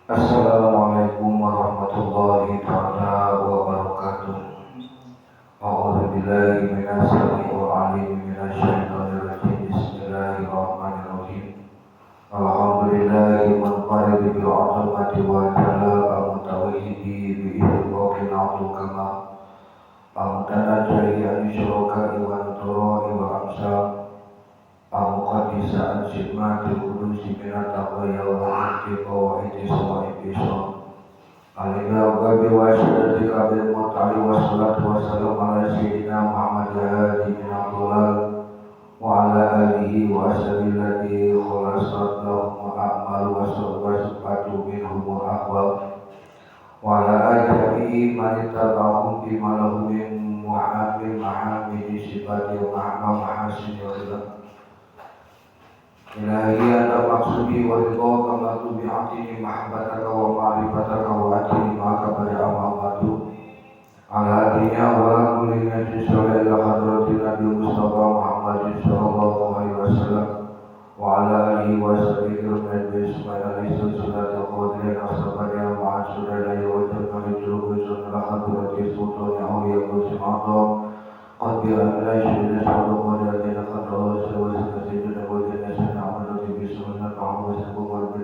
Assalamualaikum warahmatullahi taala wabarakatuh. A'udzu billahi minas samii'il 'aliim minasyaitonir rajim. Bismillahirrahmanirrahim. Alhamdulillahi munfarid bil 'azamati wa jalal al-mutawahhidi bi idhaqin 'abdu kama al-mutanajjahi an syuraka'i wa nutura'i wa amsal al-muqaddisa an sidmatil qudusi minat taqwa wa qawaidi sawa'ibi alika wa wa syadati kabil mutali wa salatu wa salam ala sayyidina Muhammad hadi min abdullah wa ala alihi wa ashabihi allati khalasat lahum a'mal wa sifatu minhum wa ahwal wa ala ajami man ittaba'ahum bima lahum min muhammin mahamidi sifati wa mahasini wa khilaf. Ilahi anta maqsudi wa ridhaka matlubi atini mahabbataka wa ma'rifataka wa atini ma'aka bari'a ma'amadu ala hadinya wa la kulli najis wa ila hadrati Nabi Mustafa Muhammadin sallallahu alaihi wasallam wa ala alihi wa sahbihi wa nabi ismail salatu qadri nasabani wa asura la yawjud min jurubi sunnah hadrati sultani awliya wa qad bi amla syukur sallallahu alaihi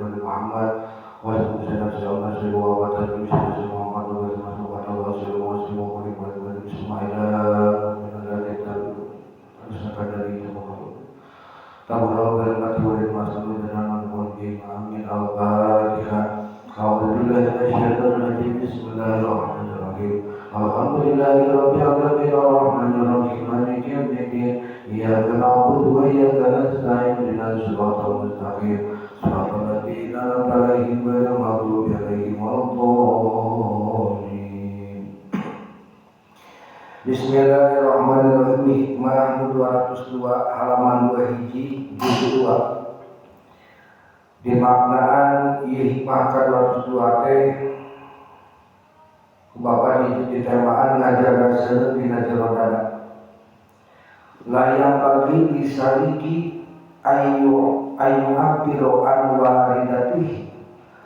wa Muhammad wa Bismillahirrahmanirrahim. Hikmah 202 halaman 2 hiji juz 2. Dimaknaan ieu hikmah ka 202 teh ku Bapak di ditemaan ngajaga seueur dina jero dada. Layang bagi disaliki ayu ayu abiro an waridatih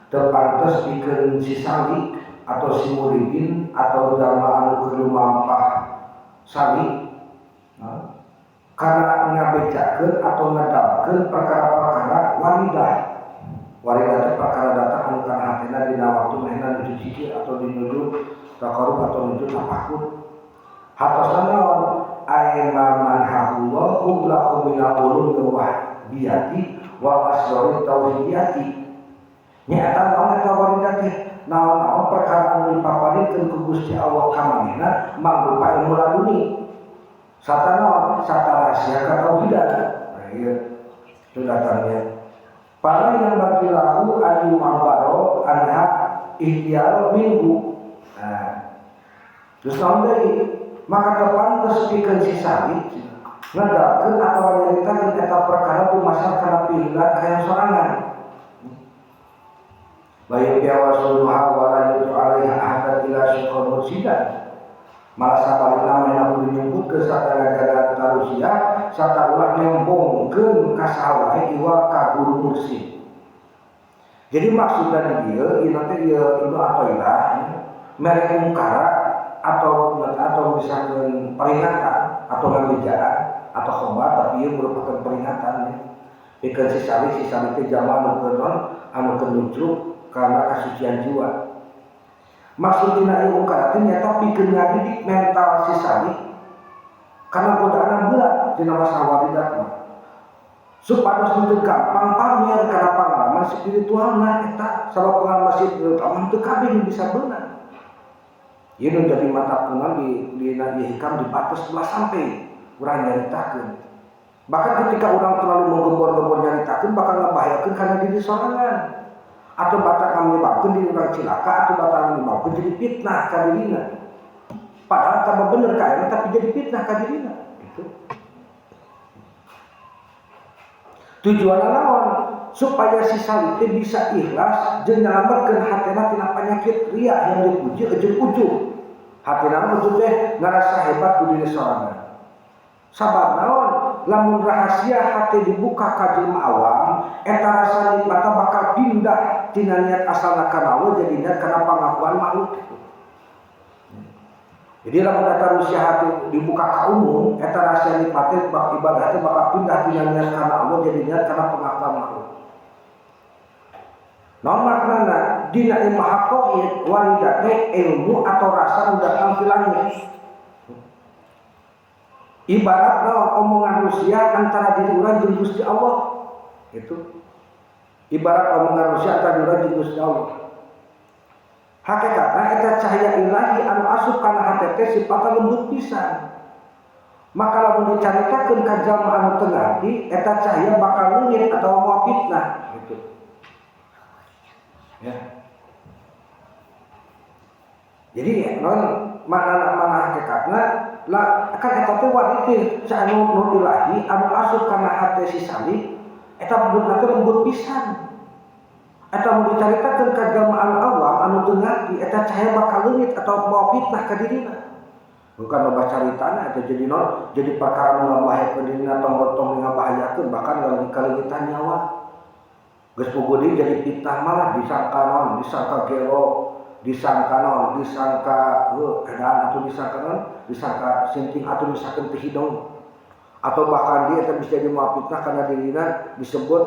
teu pantes pikeun si salik atau si muridin atau dama anu keur lumampah salik karena ngabejakeun atau ngedalkeun perkara-perkara waridah. Waridah teh perkara datang anu kana hatena dina waktu manehna nuju zikir atau nuju taqarrub atau nuju tafakur. Hatosna naon aema manhahullahu lahu minal ulum wahbiyati wa asrarut tauhidiyati. Nyaeta naon eta waridah teh? Naon-naon perkara anu dipaparikeun ku Gusti Allah ka manehna mangrupa ilmu laduni. Sarta naon? Sarta rahasia katauhidan. Nah, ieu itu datangnya. Para yang bagi lahu ayu mambaro anha ihtiyaro minggu. Nah, terus naon deui? Maka tepantes pikeun si salik ngedalkeun atawa nyaritakeun eta perkara dumasar kana pilihan hayang sorangan. Baik biawasuluha wala yutu alaiha ahadan ila syaikhon mursidan. Malah sabalikna manehna kudu nyumputkeun sarta ngajaga tarusiah sarta ulah nembongkeun ka saha wae iwa ka guru mursid. Jadi maksudna di dieu ieu teh ieu Ibnu Athaillah mere ungkara atau misalkan peringatan atau ngabejaan atau khobar tapi ieu merupakan peringatan ya. Pikeun si salik teh jalma anu keur anu keur nujuk karena kasucian jiwa. Maksud dina ieu ungkara teh nyata pikeun ngadidik mental si salik karena godaan berat dina masa waridat mah. Supados teu gampang pamer kana pengalaman spiritualna eta sabab pengalaman spiritual mah teu kabeh nu bisa beunang. Ieu nu jadi mata kunan di hikam dibatas ulah sampai urang nyaritakeun. Bahkan ketika urang terlalu menggembor-gembor nyaritakeun bakal ngabahayakeun kana diri sorangan. Atau bakal menyebabkan diri orang cilaka atau bakal menyebabkan jadi fitnah ka dirina. Padahal tambah bener kaena tapi jadi fitnah ka dirina gitu. Tujuanna naon? Supaya si salik teh bisa ikhlas jeung nyalametkeun hatena tina penyakit riya yang dipuji ujug ujug. Hatina mah ujug teh ngarasa hebat ku diri sorangan. Sabab naon? Lamun rahasia hati dibuka ka jelema awam, eta rasa nikmatna bakal pindah tina niat asalna kana Allah jadi niat kana pengakuan makhluk itu. Jadi lamun eta rahasia hati dibuka ka umum, eta rahasia nikmatna bak ibadah teh bakal pindah tina niat kana Allah jadi niat kana pengakuan makhluk. Naon maknana? Dina ilmu haqaid waridat teh ilmu atau rasa nu datang ti langit. Ibarat naon omongan Rusia antara diri urang jeung Gusti Allah. Itu. Ibarat omongan Rusia antara diri urang jeung Gusti Allah. Hakikatna eta cahaya ilahi anu asup kana hate teh sifatna lembut pisan. Maka lamun dicaritakeun ka jalma anu teu ngarti, eta cahaya bakal leungit atawa moal fitnah gitu. Ya. Jadi non makna mana hakikatna lah kan eta teh wari teh anu nur ilahi anu asup kana hate si salik eta bener teh lembut pisan. Eta mun dicaritakeun ka jalma anu awam anu teu ngarti eta cahaya bakal leungit atau bawa fitnah ka dirina. Bukan loba caritana eta jadi non jadi perkara nu ngabahayakeun dirina tong-tong ngabahayakeun bahkan kaleungitan nyawa. Geus puguh deui jadi fitnah malah disangka non, disangka gelo, disangka non, disangka edan atau disangka non, disangka sinting atau misalkan teu hidung. Atau bahkan dia eta bisa jadi moal fitnah karena dirina disebut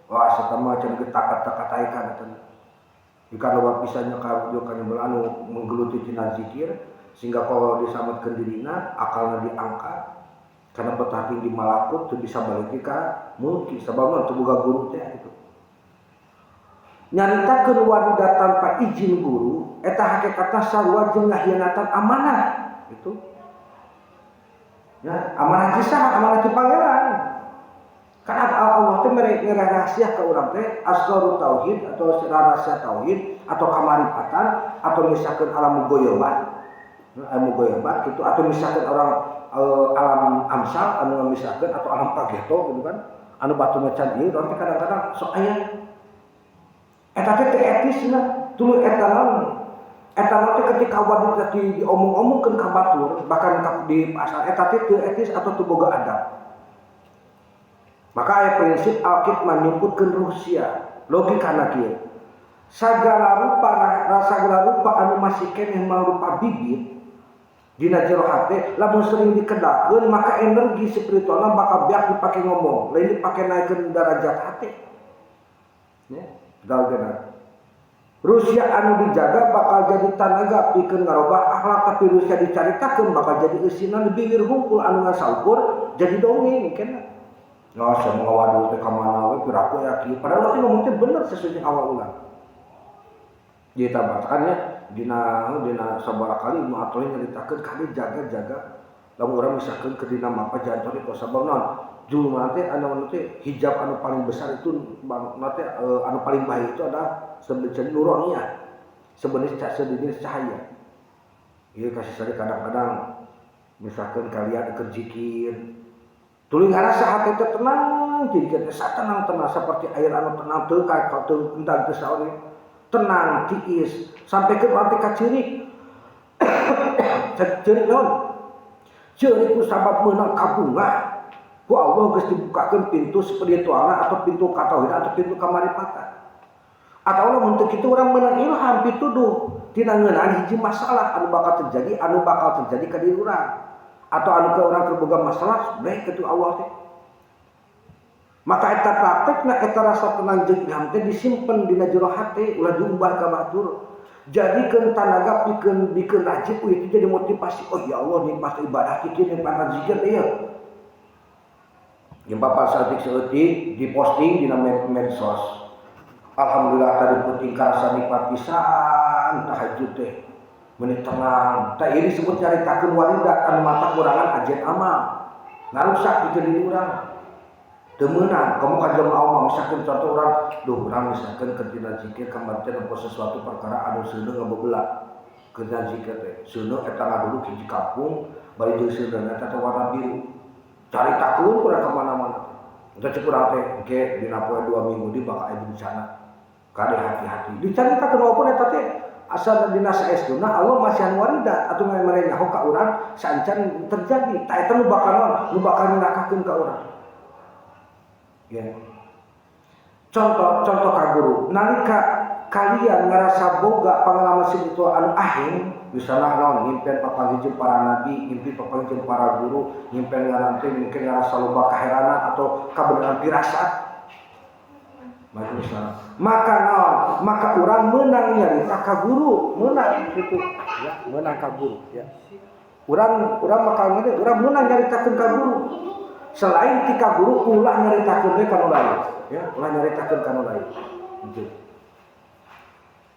wah eta mah can kata-kataikan eta. Jika loba pisannya ka kana anu menggeluti tina zikir sehingga kalau disametkeun dirina akalna diangkat karena betah tinggi malakut teu bisa balik ka mulki sabab teu boga guru teh gitu. Nyaritakeun waridat tanpa izin guru eta hakikatna sarua jeung ngahianatan amanah gitu. Ya, amanah ti saha? Amanah ti pangeran. Kan Allah teh mere rahasia ka urang teh asrarut tauhid atau rahasia tauhid atau kamaripatan atau misalkan alam goyobat. Alam goyobat gitu atau misalkan orang alam amsal anu misalkan atau alam pageto gitu kan. Anu batu macan ieu urang teh kadang-kadang sok aya eta teh teu etis lah tuluy eta naon eta naon teh ketika wanita diomong-omongkeun ka batur bahkan di pasar eta teh teu etis atau teu boga adab. Maka aya prinsip al-kitman nyumputkeun rusia logikana kieu. Sagala rupa sagala rupa anu masih keneh mangrupa bibit dina jero hate lamun sering dikedakeun maka energi spiritualna bakal beak dipake ngomong lain dipake naikeun derajat hate. Ya. Galgena. Rusia anu dijaga bakal jadi tanaga pikeun ngarobah akhlak tapi Rusia dicaritakeun bakal jadi eusina lebih hungkul anu ngasaukur jadi dongeng keneh. Nah, semua waduh teh ka mana we piraku ya kieu. Padahal teh ngomong teh bener sesuai jeung awal ulang. Jadi tambahkan ya dina dina sabaraha kali Ibnu Athaillah nyaritakeun kade jaga-jaga lamun urang misalkeun ke dina mapa jangan kok sabab naon jelema teh anu teh hijab anu paling besar itu nanti anu paling bahaya itu adalah sebenarnya nuroniyah sebenarnya sejenis cahaya. Ieu kasih sari kadang-kadang misalkan kalian keur zikir tuluy ngarasa hati teh tenang jadi teh tenang-tenang seperti air anu tenang teu ka teu endag teu saur tenang tiis sampai ke nanti ka ceurik ceurik naon ceurik ku sabab meunang kabungah ku Allah geus dibukakeun pintu spiritualna atau pintu katauhidan atau pintu kamaripatan. Atau lamun teu kitu urang meunang ilham pituduh tina ngeunaan hiji masalah anu bakal terjadi ka diri urang. Atau anu ke urang keur boga masalah bae kitu Allah teh. Maka eta praktekna eta rasa tenang jeung ilham teh disimpen dina jero hate ulah diumbar ka batur. Jadikeun tanaga pikeun bikeun rajin itu jadi motivasi. Oh ya Allah nikmat ibadah kieu nikmat zikir ieu. Yang bapak saeutik saeutik diposting dina medsos. Alhamdulillah tadi penting karasa nikmat pisan tahajud teh. Meuni tenang. Tah ieu disebut nyaritakeun waridat anu mata kurangan ajen amal. Ngarusak pikeun diri urang. Teu meunang, kamu ka jelema awam misalkeun contoh urang, duh urang misalkeun keur dina zikir kamari teh nempo sesuatu perkara anu seuneu ngabebela. Keur dina zikir teh, seuneu eta ngaduluk hiji kampung bari jeung seuneu eta teh warna biru. Caritakeun kurang ka mana-mana. Eta cek urang teh engke dina poe 2 minggu di bakal aya bencana. Kade hati-hati. Dicaritakeun walaupun eta teh Asal dina saestuna Allah masihan waridat atau mere nyaho ka urang saencan terjadi. Tah eta nu bakal naon? Nu bakal nyilakakeun ka urang. Ya. Contoh contoh ka guru, nalika kalian ngerasa boga pengalaman spiritual anu aheng, misalnya naon, ngimpen papanggih jeung para nabi, ngimpi papanggih jeung para guru, ngimpen ngaran teh mungkin ngerasa loba kaheranan atau kabeneran firasat. Misalnya, maka naon, maka urang menang nyarita ka guru, menang gitu ya, menang ka guru ya. Urang urang bakal ngerti, urang menang nyaritakeun ka guru. Selain ti ka guru, ulah nyaritakeun we ka nu lain ya, ulah nyaritakeun ka nu lain gitu.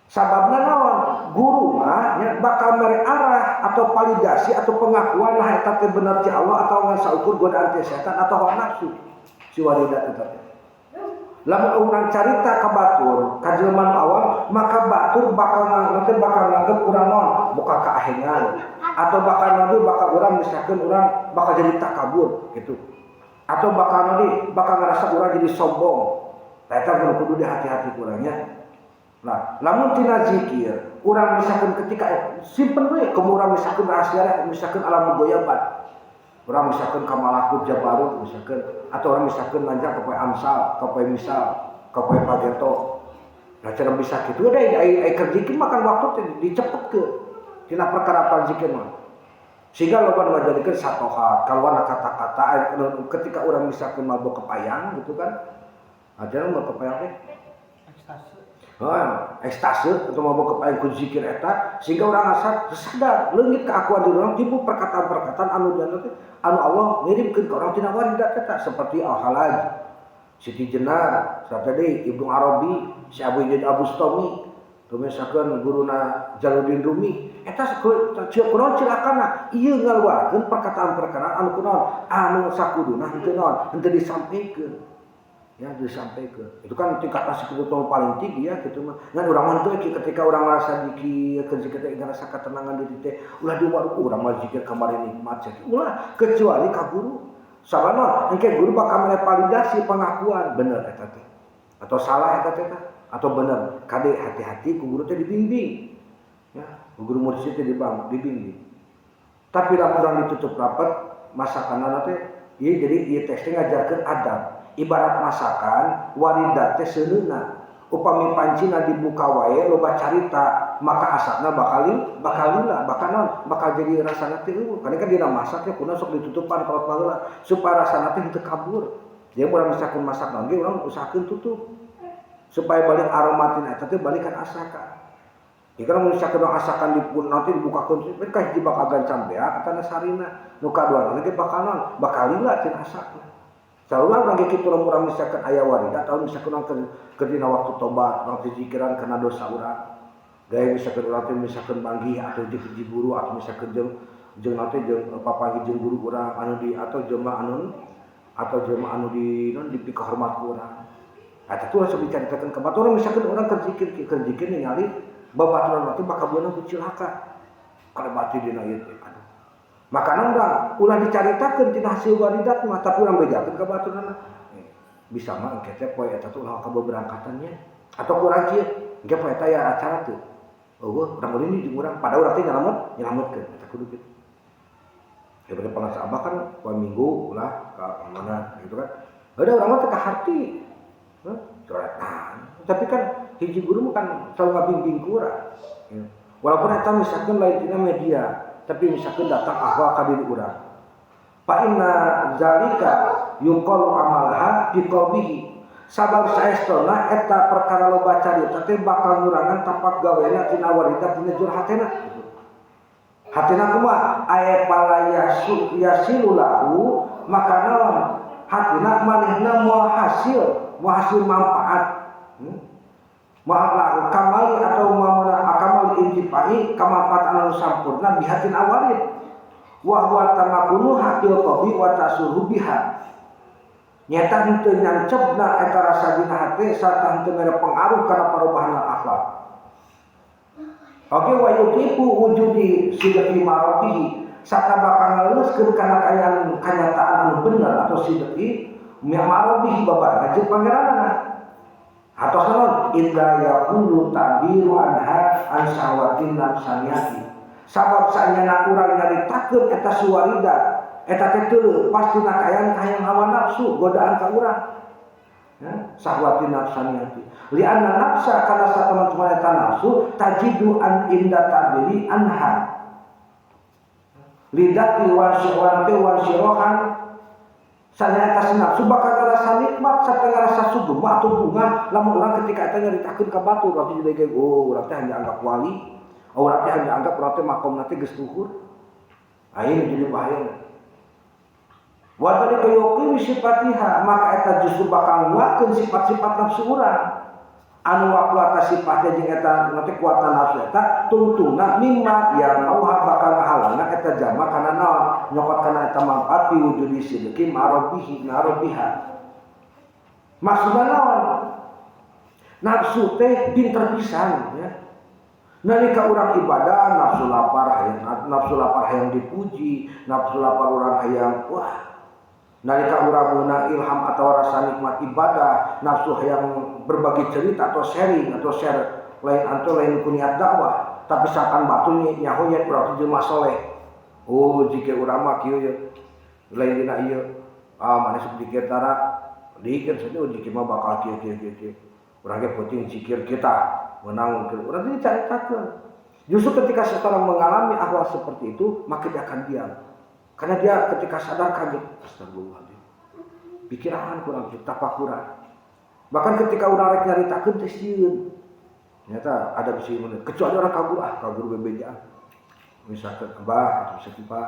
Sababna naon? Guru mah ya, bakal mere arah atau validasi atau pengakuan lah eta teh bener ti Allah atau ngan saukur godaan ti setan atau hawa nafsu si waridat eta teh. Lamun urang carita ka batur, ka jelema nu awam, maka batur bakal nanti bakal nganggep urang naon? Boga kaahengan atau bakal nanti bakal urang misalkan urang bakal jadi takabur gitu. Atau bakal nanti bakal ngerasa urang jadi sombong. Nah, eta kudu hati-hati kurangnya. Nah, lamun tina zikir, urang misalkan ketika simpen we, ke urang misalkan rahasia, misalkan alam goyaban. Urang misalkan ka malakut jabarut misalkan, atau urang misalkan nanjak ke poe amsal, ke poe misal, ke poe pageto. Nah, cara bisa gitu ada ai keur zikir makan waktu teh dicepetkeun tina perkara zikir mah. Sehingga loba nu ngajadikeun satohat, kaluarna kata-kata ketika urang misalkan mabok kepayang gitu kan. Ajaran mabok kepayang teh ekstase. Oh, ekstase atau mabok kepayang ku zikir eta sehingga orang asa sadar leungit keakuan diri orang, timbul perkataan-perkataan anu teh anu Allah ngirimkeun ke orang tina waridat eta, seperti Al-Halaj, Siti Jenar, tadi Ibnu Arabi, si Abu Yazid Al-Bustami, misalkan guruna Jalaluddin Rumi eta kunaon cilakana ieu ngaluarkeun perkataan-perkataan anu kunaon anu sakuduna henteu naon henteu disampaikan ya, disampaikan. Itu kan tingkat spiritual paling tinggi ya gitu mah. Ngan urang mah teu, ketika urang ngerasa zikir keur zikir teh ngerasa ketenangan diri teh ulah diwaru, urang mah zikir kamari nikmat cek ulah, kecuali ka guru. Sabana engke guru bakal mere validasi pengakuan bener eta teh atau salah eta teh atau bener. Kade hati-hati ku guru teh dibimbing ya, ku guru mursyid teh dibimbing. Tapi lamun urang ditutup rapat masakanna teh ieu, jadi ieu teh ngajarkeun adab. Ibarat masakan waridat teh seuneuna, upami pancina dibuka wae loba carita maka asapna bakal bakal lila, bakal naon, bakal jadi rasana teh eueuh. Karena kan dina masak teh kudu sok ditutupan kalau baheula supaya rasana teh henteu kabur. Jadi urang misalkan masak naon ge urang usahakeun tutup supaya balik aromatina eta teh balikan asakan. Jika mun misalkan urang asakan dipun nanti dibukakeun kan hiji bakal gancang beak atana sarina, nu kadua ge bakal naon, bakal lila tina asapna. Selalu urang ge kitu, lamun urang misalkan aya waridat atau misalkan urang keur dina waktu tobat, urang teh zikiran karena dosa urang. Gaya misalkan urang teh misalkan manggih atau jeung hiji guru atau misalkan jeung jeung nanti jeung papanggih jeung guru urang anu di atau jelema anu atau jelema anu di non dipikahormat ku urang. Eta tuh langsung dicaritakeun ka batur. Misalkan urang keur zikir, keur zikir ningali babaturan teh bakal beunang ku cilaka. Kada bati dina ieu teh aduh. Makana urang ulah dicaritakeun tina hasil waridat mah, tapi urang bejakeun ka baturna. Bisa mah engke teh poe eta tuh ulah ka beberangkatannya atau kurang kieu engke poe eta ya acara tuh. Eueuh, urang ulin jeung urang pada urang teh nyelametkeun eta kudu kitu. Ya berarti pangasa abah kan poe Minggu ulah ka mana gitu kan. Udah urang mah teu kaharti. Heuh, coretan. Tapi kan hiji guru mah kan selalu ngabimbing ku urang. Ya. Walaupun eta misalkan lain tina media, tapi misalkan datang ahwal ka diri urang. Fa inna zalika yuqalu amalaha fi qalbihi. Sabab saestona eta perkara loba carita teh bakal ngurangan tapak gawena tina waridat dina jero hatena. Hatina kumaha? Aya pala yasu yasilu lahu, maka naon? Hatina manehna moal hasil, moal hasil manfaat. Moal lahu kamali atau mamana kamali intifai kamanfaatan anu sampurna bihatin awalin. Wa huwa tamakunu hakil qalbi wa tasuhu biha. Nyata henteu nyancepna eta rasa dina hate sarta henteu mere pengaruh kana perubahan akhlak. Oke, wa yudifu wujudi sidqi marabihi sarta bakal ngaleuskeun kana kanyataan anu bener atau sidqi marabihi babarengan jeung pangeranana. Atau naon idza yaqulu ta'biru anha an syahwatin nafsaniyati. Sabab sanyana urang nyaritakeun eta si warida eta teh teu pasti kaayaan kahayang hawa nafsu godaan ka urang. Ya, syahwatin nafsaniyati. Li'anna nafsa kana sataman eta nafsu tajidu an inda ta'biri anha. Lidati wan syahwati wan syirahan sanya eta nafsu bakal ngarasa nikmat sarta ngarasa sugema atau bunga lamun urang ketika eta nyaritakeun ka batur urang teh jadi oh urang teh hanya anggap wali, oh urang teh hanya anggap urang teh makomna teh geus luhur. Ayeuna jadi bahaya. Wa dzalika yuqimi sifatiha, maka eta justru bakal nguatkeun sifat-sifat nafsu urang. Anu kuata sifatnya jeung eta nanti kuatan nafsu eta tungtungna mimma yang auha bakal ngahalangna eta jama kana naon nyokot kana eta manfaat fi wujudi sidqi ma'robihi ma'robiha. Maksudna naon? Nafsu teh pinter pisan ya. Nalika urang ibadah nafsu lapar hayang, nafsu lapar hayang dipuji, nafsu lapar urang hayang wah. Nalika urang meunang ilham atau rasa nikmat ibadah, nafsu hayang berbagi cerita atau sharing atau share lain atau lain ku niat dakwah, tapi sangkan batu nyaho nya urang teh jelema soleh. Oh, jika urang mah kieu ye. Lain dina ieu. Ah, maneh sok dikir tara, dikir saja oh jika mah bakal kieu kieu kieu kieu. Urang ge penting zikir kita menang urang teh dicaritakeun. Justru ketika seseorang mengalami ahwal seperti itu, maka dia akan diam. Karena dia ketika sadar kaget, astagfirullahaladzim. Pikiran kurang, tafakuran. Bahkan ketika urang rek nyaritakeun teh sieun. Ternyata ada bisi menit. Kecuali orang kabur, ah kabur bebejaan. Misalkan abah atau misalkan pak,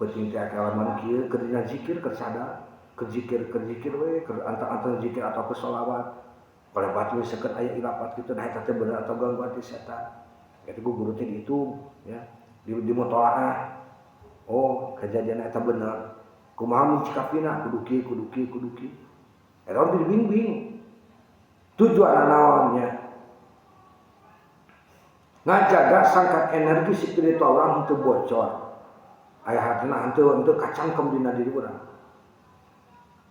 penting teh akalaman kieu keur dina zikir keur sadar, keur zikir keur zikir we, keur antar-antar zikir atau ke sholawat. Oleh batu misalkan aya ilapat kitu nah eta teh bener atau gangguan ti setan. Eta guru teh dihitung ya, di mutolaah. Oh, kejadian eta bener. Kumaha mencikapina kudu kieu kudu kieu kudu kieu. Eta urang dibimbing. Tujuan naonnya? Ngajaga sangkat energi spiritual urang henteu bocor. Aya hatina henteu henteu kacangkem dina diri urang.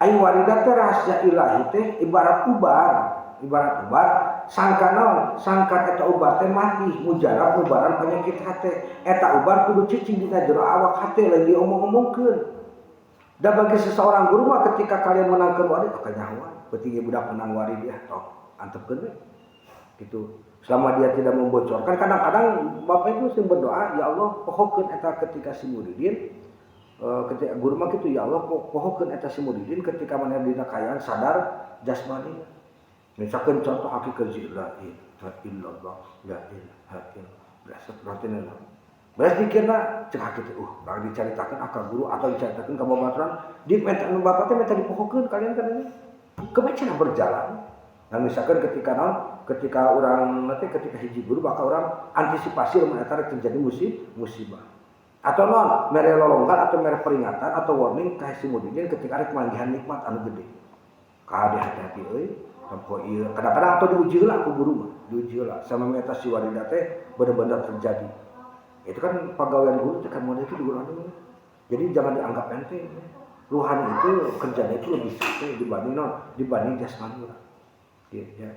Ai warida teh rahasia ilahi teh ibarat ubar, ibarat ubar sangka naon? Sangka eta ubar teh mati mujarab ubaran penyakit hate. Eta ubar kudu cicing dina jero awak hate lain diomong-omongkeun. Da bagi seseorang guru mah ketika kalian menangkeun warid oh kanyahoan, penting budak menang warid ya tok antepkeun we. Gitu. Selama dia tidak membocorkan, kadang-kadang bapak itu sering berdoa, ya Allah pohokeun eta ketika si muridin, ketika guru mah gitu, ya Allah pohokeun eta si muridin ketika maneh dina kaayaan sadar jasmani. Misalkan contoh hakikat la ilaha illallah, la ilaha illallah. Berasa berarti. Beres dikirna cek hakikat urang dicaritakeun ka guru atau dicaritakeun ka babaturan, di minta bapak teh minta dipohokeun kalian kan ini. Kumaha cara berjalan? Nah, misalkan ketika naon, ketika orang nanti ketika hiji guru bakal orang antisipasi lamun eta rek terjadi musibah. Atau naon, mere lolonggan atau mere peringatan atau warning ka si muridin ketika rek manggihan nikmat anu gede. Kade hati-hati euy, tempo ieu. Kadang-kadang atau diuji heula ku guru mah, diuji heula sama eta si warida teh bener-bener terjadi. Itu kan pegawaian guru teh kan model itu di guru anu. Jadi jangan dianggap enteng. Ruhani itu kerjanya itu lebih capek dibanding non, dibanding jasmani urang. Gitu ya.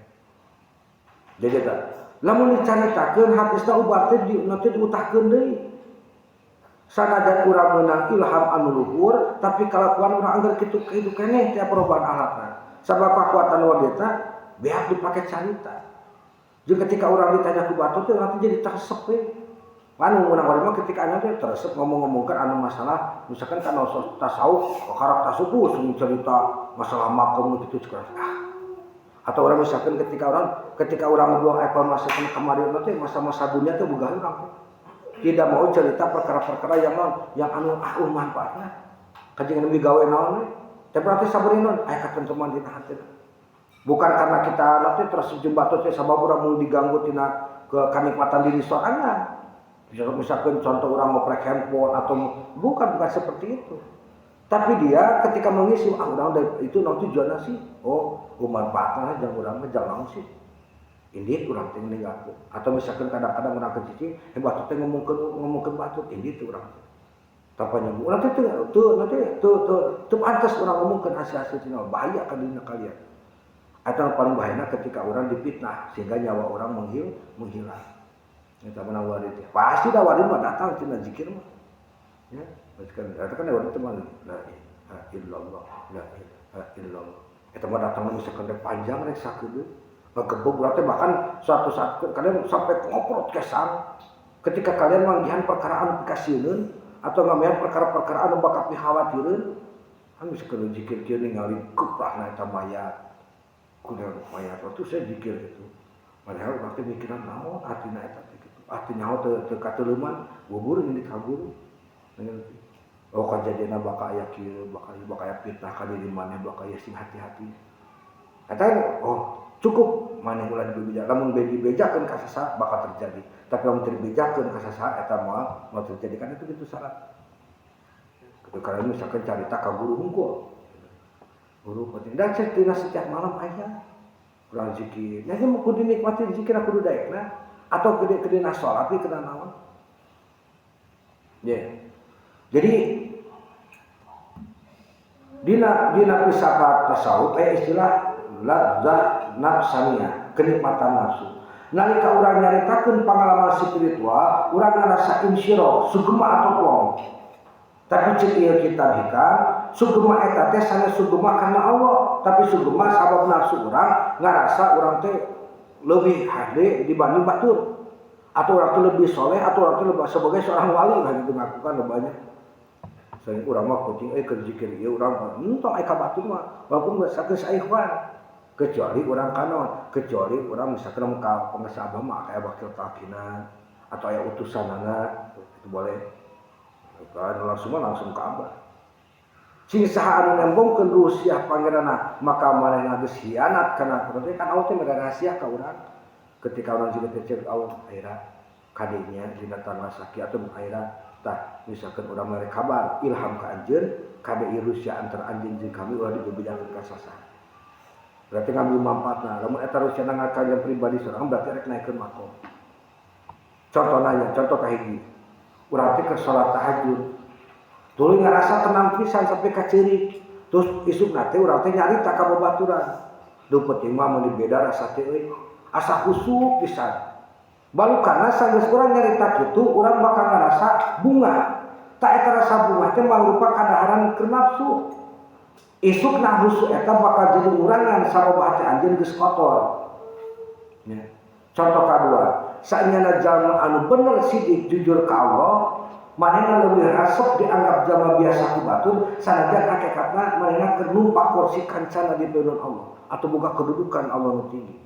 Jadi eta lamun dicaritakeun hadisna ubar teh di nanti diutahkeun deui. Sanajan urang meunang ilham anu luhur, tapi kalakuan urang anggar kitu kitu keneh teh perubahan akhlakna. Sabab kakuatan wanita beak dipake carita. Jeung ketika urang ditanya ku batur teh urang teh jadi teresep we. Anu meunang wae mah ketika anu teh teresep ngomong-ngomongkeun anu masalah misalkan kan tasawuf, karak tasawuf sing cerita masalah makom gitu cek ah. Atau orang misalkan ketika orang ngobrol apa masa kemarin teh masa-masa dunia teh boga urang teh. Tidak mau cerita perkara-perkara yang non, yang anu ah manfaatna. Kajian nabi gawe naon we. Tapi berarti sabarin non aya katenteman dina hati. Bukan karena kita nanti terus jembat teh sabab urang mau diganggu tina ke kanikmatan diri sorangan. Misalkan contoh orang mau ngoprek handphone atau bukan bukan seperti itu. Tapi dia ketika mengisi ah udah itu nanti tujuannya sih. Oh, manfaatnya jangan urang mah jangan sih. Ini kurang teh ninggalkeun. Atau misalkan kadang-kadang urang ke cicing, batur teh ngomongkeun batur, ini tuh urang teh. Tanpa nyambung. Urang teh teu nanti teu teu teu pantas urang ngomongkeun hasil-hasil tina bahaya ka dina kalian. Atau paling bahaya ketika orang dipitnah sehingga nyawa orang menghilang. Eta mah warid. Pasti da warid mah datang tina zikir mah. Ya, kan eta kan warid teh mah la ilaha illallah, la ilaha illallah. Eta mah datang misalkan teh panjang rek sakedeung. Ngagebeg urang teh bahkan suatu saat kalian sampai ngoprot kesang ketika kalian manggihan perkara anu pikasieun atau ngamihan perkara-perkara anu bakal pikhawatireun, kan bisa keur zikir kieu ningali keprahna eta mayat. Kudu mayat waktu saya zikir gitu. Padahal urang teh mikiran naon artina eta teh gitu. Arti nyaho teu teu kateuleman, bubur ini kabur. Oh, kajadianna bakal aya kieu, bakal bakal aya fitnah ka diri maneh, bakal aya, sing hati-hati. Eta oh cukup maneh ulah dibebeja. Lamun dibejakeun ka sasaha bakal terjadi. Tapi lamun teu dibejakeun ka sasaha eta moal moal terjadi, kan itu gitu syarat. Ketika kalian misalkan carita ka guru hungkul. Guru penting dan saya tina setiap malam aya kurang zikir. Nya mau kudu dinikmati zikir kudu daekna atau gede gede salat kena naon. Ya. Jadi dina dina filsafat tasawuf aya istilah ladzah nafsaniyah, kenikmatan nafsu. Nalika urang nyaritakeun pengalaman spiritual, urang ngarasa insyirah, sugema atau plong. Tapi cek ieu kitab hikam, sugema eta teh sanes sugema karena Allah, tapi sugema sabab nafsu urang ngarasa urang teh lebih hade dibanding batur. Atau urang teh lebih soleh atau urang teh lebih sebagai seorang wali lah gitu ngakukan banyak. Saya urang mah kucing keur zikir ieu urang mah entong aya ka batur mah walaupun geus sakeus ikhwan, kecuali urang kanon, kecuali urang misalkan ka pengusaha abah mah kayak wakil talkinan atau aya utusanana, itu boleh kan, langsung mah langsung ke abah. Sing saha anu nembongkeun rusiah pangeranna maka manehna geus hianat kana berarti kan Allah teh mere rahasia ka urang ketika urang juga teh cek Allah akhirna kadenya dina tanggal sakieu atau akhirna tah misalkan urang mere kabar ilham ka anjeun kade rusia antara anjeun jeung kami ulah dibebejakeun ka sasaha, berarti ngambil manfaatna. Lamun eta rusia ngakan pribadi seorang berarti rek naikeun makom. Contoh nanya, contoh kahiji, urang teh keur salat tahajud tuluy ngarasa tenang pisan sampai ka ceurik, terus isukna teh urang teh nyarita ka babaturan, duh penting mah mun beda rasa teh euy, asa khusuk pisan. Balukana sanggeus urang nyarita kitu urang bakal ngarasa bunga. Tak eta rasa bunga teh mangrupa kadaharan keur nafsu. Isukna khusuk eta bakal jadi ngurangan sabab hati anjeun geus kotor. Ya. Contoh kadua, saenyana jalma anu bener sidik jujur ka Allah, manehna leuwih resep dianggap jalma biasa ku batur sanajan hakikatna manehna keur numpak kursi kancana di payunan Allah atau boga kedudukan Allah nu tinggi.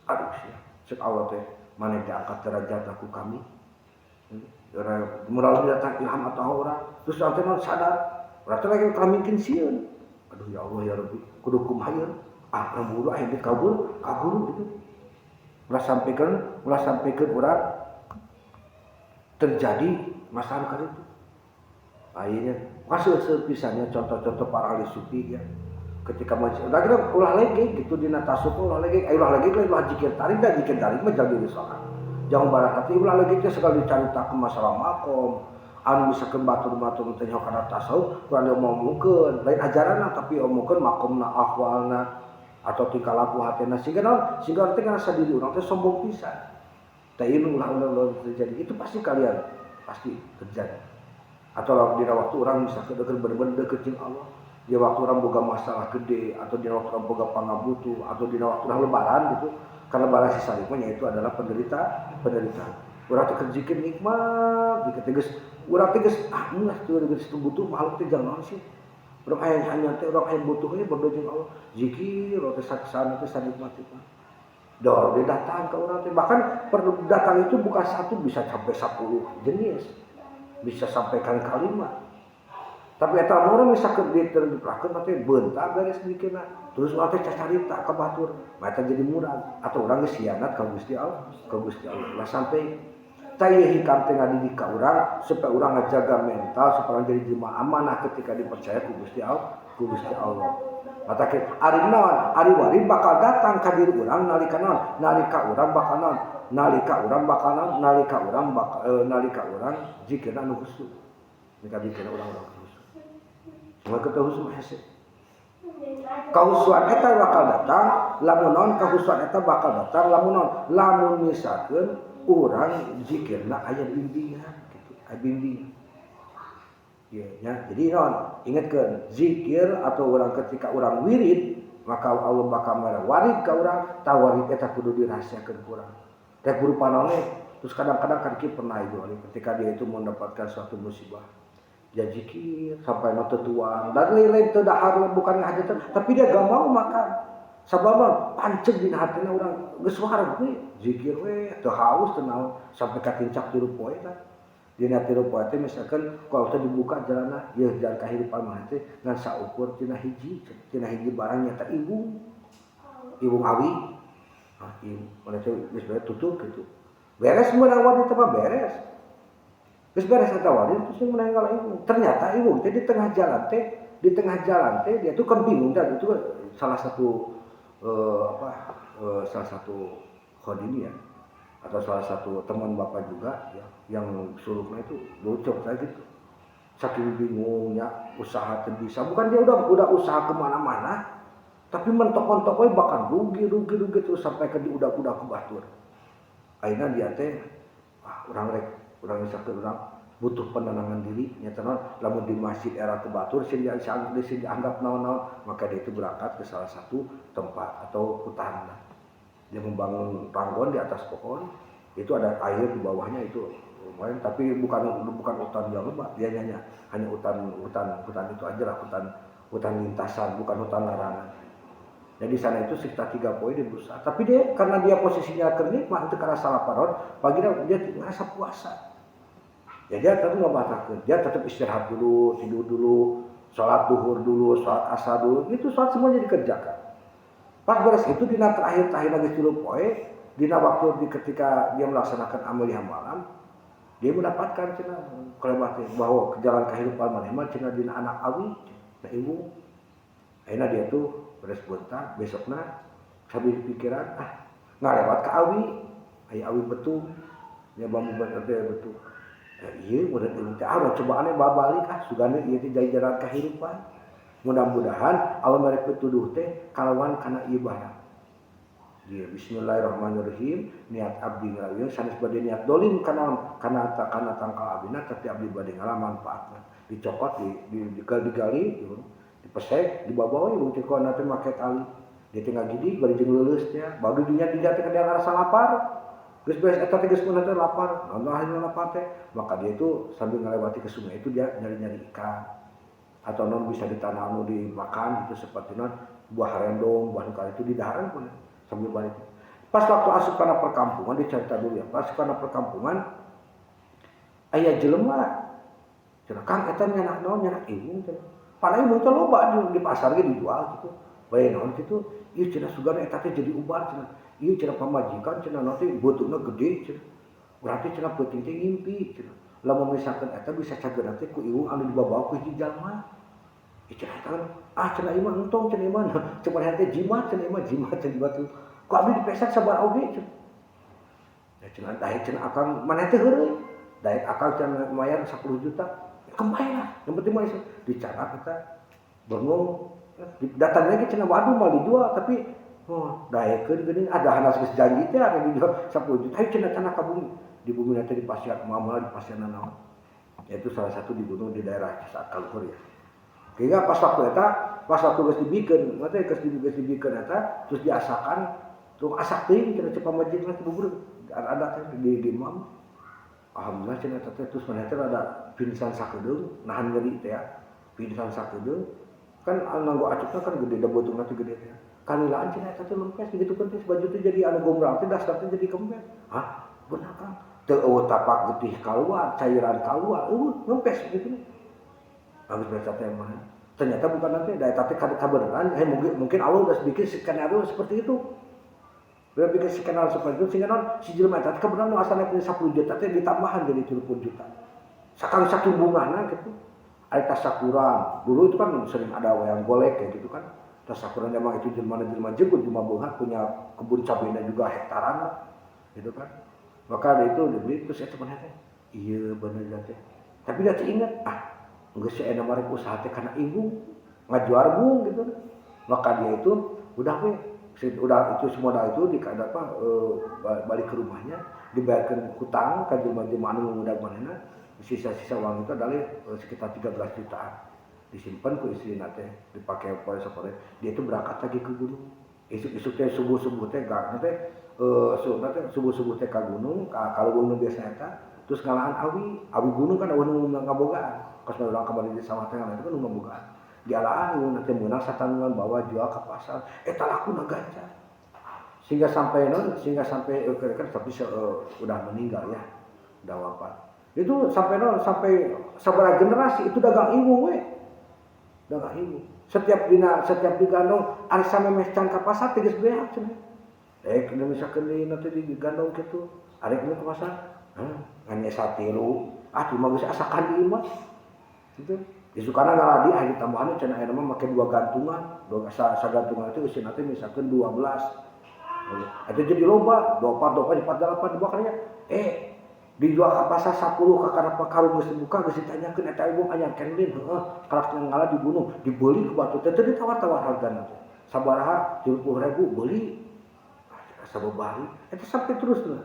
Aduh sia, cek Allah teh maneh diangkat derajat ku kami. Melalui datang ilham atau orang, terus nanti non sadar, berarti lagi kami sieun. Aduh ya Allah ya Rabbi, kudu kumaha ieu? Ah, buru aya di kabur, kabur gitu. Ulah sampaikan urang terjadi masalah kali itu. Akhirnya masuk pisannya contoh-contoh para ahli sufi ya. Ketika masih, udah kira ulah lagi gitu dina tasawuf ulah lagi, ayo ulah lagi ulah zikir tarik dan zikir tarik mah jadi soal. Jangan barang hati ulah lagi teh sekali dicarita ke masalah makom, anu misalkan batur-batur teh nyaho kana tasawuf kurang diomongkeun, lain ajaranna tapi omongkeun makomna, ahwalna atau tingkah laku hatena sehingga naon, sehingga orang teh ngerasa diri urang teh sombong pisan. Teh ieu ulah ulah terjadi, itu pasti kalian pasti terjadi. Atau dina waktu orang misalkan deket bener-bener deket jeung Allah, di waktu orang boga masalah gede atau di waktu orang boga pangabutuh atau di waktu orang lebaran gitu, karena lebaran si salib mah itu adalah penderita penderitaan. Urang teh keur zikir nikmat zikir teh geus urang teh geus ah geus teu geus butuh makhluk teh jangan naon sih. Urang aya hanya teh urang aya butuh we berdoa jeung Allah, zikir urang teh saksana teh sanikmat mah. Dor dia datang ke orang teh, bahkan perlu datang itu bukan satu, bisa sampai 10 jenis, bisa sampai kali kalimat. Tapi eta orang bisa ke di terdiprakeun teh beunta beres mikirna. Terus urang teh cacarita ka batur, mah eta jadi murag atau urang geus hianat ka Gusti Allah, ka Gusti Allah. Lah sampai tah ieu hikam teh ngadidik ka urang supaya urang ngajaga mental supaya urang jadi jelema amanah ketika dipercaya ku Gusti Allah, ku Gusti Allah. Mata ke ari naon? Ari wari bakal datang ka diri urang nalika naon? Nalika urang bakal naon? Nalika urang bakal naon? Nalika urang bakal nalika urang zikirna anu khusyuk. Nalika zikirna urang urang khusyuk. Maka kita khusyuk hese. Kahusuan eta bakal datang lamun naon? Kahusuan eta bakal datang lamun naon? Lamun misalkeun urang zikirna aya bimbingan gitu, aya bimbingan. Ya, ya. Jadi naon? Ingatkeun zikir atau orang ketika orang wirid, maka Allah bakal mere warid ka urang. Tah, warid eta kudu dirahasiakeun ku urang. Rek berupa naon? Terus kadang-kadang kan kieu, pernah itu ketika dia itu mendapatkan suatu musibah, dia zikir sampai nu tuang dan lain-lain, teu dahar, bukan ngahajatan, tapi dia gak mau makan. Sabab panceg dina hatina urang geus wareg we, zikir we teu haus, teu naon, sampai katincak 3 poe. Tah, dina 3 poe teh misalkan kalau teh dibuka jalanna, ieu jalan kahirupan mah teh ngan saukur tina hiji barang, nyata iwung, iwung awi. Ah, ieu mana teh geus beres, tutup gitu, beres meunang warid mah, beres, geus beres eta warid, terus yang menang iwung. Ternyata iwung teh di tengah jalan teh, di tengah jalan teh dia tuh kan bingung. Dan itu salah satu apa salah satu khodini ya, atau salah satu teman bapak juga ya, yang suluknya itu lucu saya gitu. Saking bingungnya, usaha teu bisa, bukan, dia udah usaha kemana-mana tapi mentok-mentok we, bahkan rugi rugi rugi terus sampai ke di udah-udah ke batur. Akhirnya dia teh, ah, urang rek urang misalkan urang butuh penenangan diri, nyata naon, lamun di masjid era ke batur sih dia sih dianggap naon-naon. Maka dia itu berangkat ke salah satu tempat atau hutan. Dia membangun ranggon di atas pohon itu, ada air di bawahnya itu lumayan, tapi bukan bukan hutan yang lebat, dia hanya hanya hutan hutan hutan itu aja lah, hutan hutan lintasan, bukan hutan larangan. Jadi di sana itu sekitar 3 poe dia berusaha. Tapi dia karena dia posisinya kernik mah itu karena salah paron, pagi dia ngerasa puasa. Ya, dia tetap nggak batalkan. Dia tetap istirahat dulu, tidur dulu, sholat duhur dulu, sholat asar dulu, itu sholat semuanya dikerjakan. Pas beres itu, dina terakhir terakhir lagi 3 poe, dina waktu di ketika dia melaksanakan amaliyah malam, dia mendapatkan cenah kelebat bahwa ke jalan kehidupan maneh mah cenah dina anak awi, nah ibu. Akhirnya dia tuh beres bentar, besoknya sambil pikiran, ah, ngalewat ke awi, aya awi betung, ya bambu teh betung. Ya, iya, mudah ibu teh, ah, coba aneh balik, ah, sugane ieu teh jadi jalan kehidupan. Mudah-mudahan Allah mere pituduh teh kalawan kana ieu barang. Dia bismillahirrahmanirrahim, niat abdi ngalawieu sanes bade niat dolim kana kana kana tangkal abdina, tapi abdi bade ngala manfaatna. Dicokot, di digali, gitu, dipesek, dibawa we bukti kok nanti make tali. Dia tinggal gidi bari jeung leuleus teh, baru dinya dinya teh dia ngarasa lapar. Geus beres eta teh, geus mun teh lapar, naon akhirnya lapar teh, maka dia itu sambil ngelewati ke sungai itu dia nyari-nyari ikan atau non bisa di tanah anu dimakan gitu, seperti non buah harendong, buah nukar itu di daharan pun sambil balik. Pas waktu asup kana perkampungan, dia cerita dulu ya, pas kana perkampungan aya jelema cenah, "Kang, eta nyanak naon?" "Nyanak iwung," cenah. Padahal iwung teh loba di pasar ge dijual gitu. Bae naon kitu? "Ieu," cenah, "sugana eta teh jadi ubar," cenah. "Ieu," cenah, "pamajikan," cenah, "nanti beuteungna gede," cenah. "Berarti," cenah, "peuting teh ngimpi," cenah. "Lamun misalkan eta bisa cageurna teh ku iwung anu dibawa ku hiji jalma." Ih, cenah, eta kan, ah, cenah, ieu mah entong, cenah, ieu mah. Cuman teh jimat, cenah, ieu mah jimat, cenah, jimat tuh. Ku abdi dipesak sabar oge cenah. Ya, cenah, daek, cenah, akang maneh teh heureuy. Daek akang, cenah, mayar 10 juta. Kembali lah, yang penting mah dicanak kita bengong. Datang lagi cenah, waduh, mau dijual, tapi oh, daekeun geuning ada hanas geus janji teh ada dijual 10 juta. Hayu, cenah, tanah ka bumi. Di bumi nanti di pasian muamalah, di pasian naon. Itu salah satu di gunung di daerah saat kaluhur ya. Sehingga pas waktu eta, pas waktu geus dibikeun, mah teh geus dibikeun eta, terus diasakan, tuh asak teuing cenah, ceuk pamajikan teh bubur ada teh di imam. Alhamdulillah, cenah, eta teh terus maneh teh rada pingsan sakedeung, nahan nyeri teh ya. Pingsan sakedeung, kan nganggo acukna kan gede da beuteungna teh gede teh. Kanilaan, cenah, eta teh lempes digitukeun teh baju teh jadi anu gombrang teh, dasar teh jadi kempes. Hah? Bener, Kang. Teu eueuh tapak getih keluar, cairan keluar, eueuh ngempes gitu. Habis baca teh mah. Ternyata bukan nanti, da eta teh kabeneran, eh, mungkin mungkin Allah udah bikin skenario seperti itu. Udah bikin skenario seperti itu sehingga non si jelema eta teh kebenaran nu asalna punya 10 juta teh ditambahan jadi 30 juta. Sakang saking bungahna gitu. Ada tasakuran. Dulu itu kan sering ada wayang golek kayak gitu kan. Tasakuran emang itu jelema jelema jegut, jelema beunghar, punya kebun cabenya juga hektaran gitu kan. Maka ada itu dibeli, terus eta maneh teh. Iya bener teh. Tapi dia ingat, ah, geus aya mah rek usaha teh kana ibu ngajuar bung gitu. Maka dia itu udah we, udah itu semua dah itu di apa balik ke rumahnya, dibayarkan hutang ka jelema-jelema anu ngudag manehna, sisa-sisa uang itu adalah sekitar 13 jutaan. Disimpan ku istrina teh, dipakai poe sapore. Dia itu berangkat lagi ke gunung. Isuk-isuk teh subuh-subuh teh gak teh subuh-subuh teh ka gunung, ka gunung biasa eta, terus ngalaan awi, awi gunung kan eueuh nu ngabogaan. Kos urang kamari di sawah teh itu kan nu ngabogaan. Dialaan nanti meunang satanggungan bawa jual ke pasar, eta lakuna ganja. Sehingga sampai non, sehingga sampai kan tapi udah meninggal ya, udah wafat. Itu sampai non, sampai sabaraha generasi itu dagang ibu we. Dagang ibu. Setiap dina, setiap digandong ari samemeh can ka pasar teh geus beak cenah. Misalkan di nanti digandong kitu, ari ke pasar, hah, ngan nyesa tilu, ah cuma geus asakan di imah. Gitu. Isukana ngaladi ah ditambahan cenah aya mah make 2 gantungan, dua sagantungan itu eusi nanti misalkan 12. Itu jadi loba, 24, 24, 48 dibakarnya. Dijual ka pasar 10 kakara karung geus dibuka geus ditanyakeun eta ibu anyar kenlin heeh, kalak ngala di gunung, dibeli ku batur teh teu ditawar-tawar hargana teh. Sabaraha 30.000 beli. Sababari eta sampai terus lah.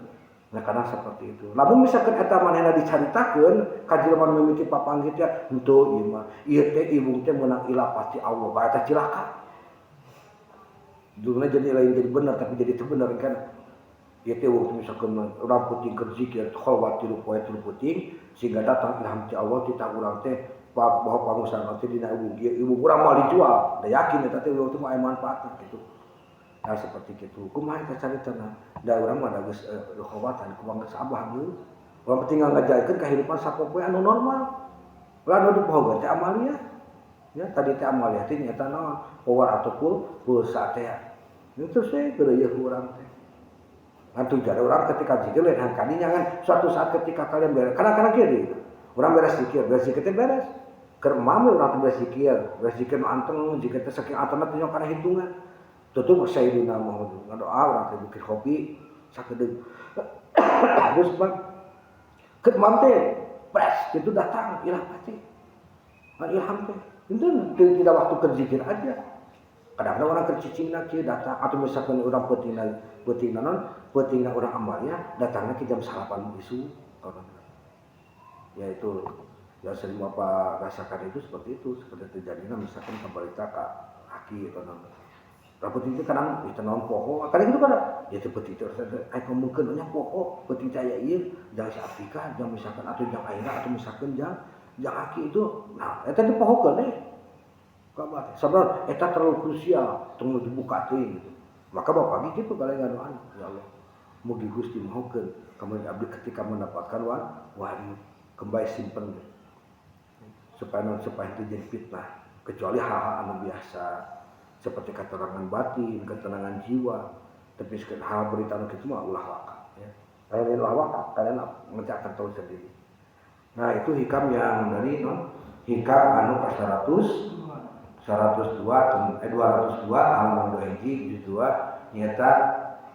Nah karena seperti itu. Lamun misalkan eta manehna dicaritakeun ka jelema nu mimiti papanggih teh henteu ieu mah. Ieu teh ibung teh meunang ilah pasti Allah, bae eta cilaka. Duluna jadi lain jadi bener tapi jadi teu bener kan. Ieu teh waktu misalkan urang puting keur zikir khalwat tilu poe tilu puting sehingga datang ilham ti Allah titah urang teh bahwa pangusaha teh dina ibung ieu ibung urang moal dijual. Da yakin eta teh waktu mah aya manfaatna kitu. Nah seperti itu. Kumaha eta caritana? Da urang mah da geus khawatan kumaha geus abah geus. Urang penting ngajakeun kehidupan sapopoe anu normal. Ulah anu dipohogeun teh amalia. Ya tadi teh amalia teh nyata naon? Power atau pulsa teh. Itu sih geureuh urang teh. Ngan tujuan urang ketika zikir lain kadinya kan suatu saat ketika kalian beres, kadang-kadang kieu deui. Urang beres zikir teh beres. Keur emam urang teh beres zikir nu anteng, zikir teh saking antengna teh kana hitungan. Tutup Sayyidina Muhammad ngadoa urang teh bukit kopi sakedeung. Terus bang keur emam teh beres itu datang ilham teh. Ilham teh. Itu tidak waktu keur zikir aja. Kadang-kadang orang keur cicingna kieu datang atau misalkan urang peutingna peutingna non peutingna urang amalnya datangnya ke jam 9 isuk. Ya itu yang sering Bapak rasakan itu seperti itu, seperti terjadinya misalkan kembali ke aki atau non. Rapet itu kadang itu non poho, kadang itu kadang ya seperti itu. Ayo ngomongkeun nya poho, peuting teh aya ieu, jangan si Afrika, jangan misalkan atau jangan aira atau misalkan jangan jangan aki itu. Nah, eta dipohokeun deh. Kabar. Sebenarnya eta terlalu krusial, tunggu dibuka teuing gitu. Maka bapak gitu kalian ngadoan, ya Allah. Mugi Gusti mahokeun kamu abdi ketika mendapatkan wahyu kembali simpen deh. Supaya non supaya itu jadi fitnah. Kecuali hal-hal anu biasa seperti ketenangan batin, ketenangan jiwa. Tapi hal berita anu kitu mah ulah waka ya. Kalian ulah waka, kalian nanti akan tahu sendiri. Nah, itu hikam yang dari non hikam anu ka 100 102 202 halaman 2 hiji juz 2 nyata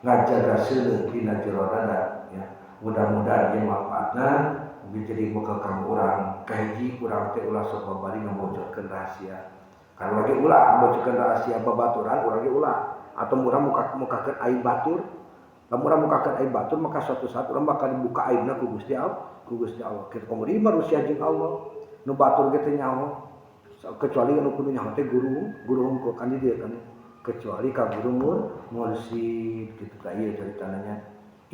ngajaga seuleuh dina jero dada ya. Mudah-mudahan ieu manfaatna mugi jadi bekal kanggo urang. Kahiji urang teh ulah sok babari ngabocorkeun rahasia. Kalau lagi ulah ngabocorkeun rahasia babaturan urang ge ulah atau murah muka mukakeun aib batur. Lamun urang mukakeun aib batur maka suatu saat urang bakal dibuka aibna ku Gusti Allah, ku Gusti Allah. Kitu komo di manusia jeung Allah. Nu batur ge teh nyaho. Kecuali anu kudu nyaho teh guru, guru hungkul kan di dieu kan. Kecuali ka guru mursyid kitu tah ieu caritananya.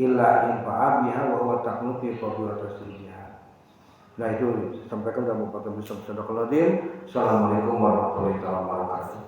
Illa in fa'a biha wa huwa taqnu fi fadhilatil. Nah itu sampaikan dalam Bapak Assalamualaikum warahmatullahi wabarakatuh.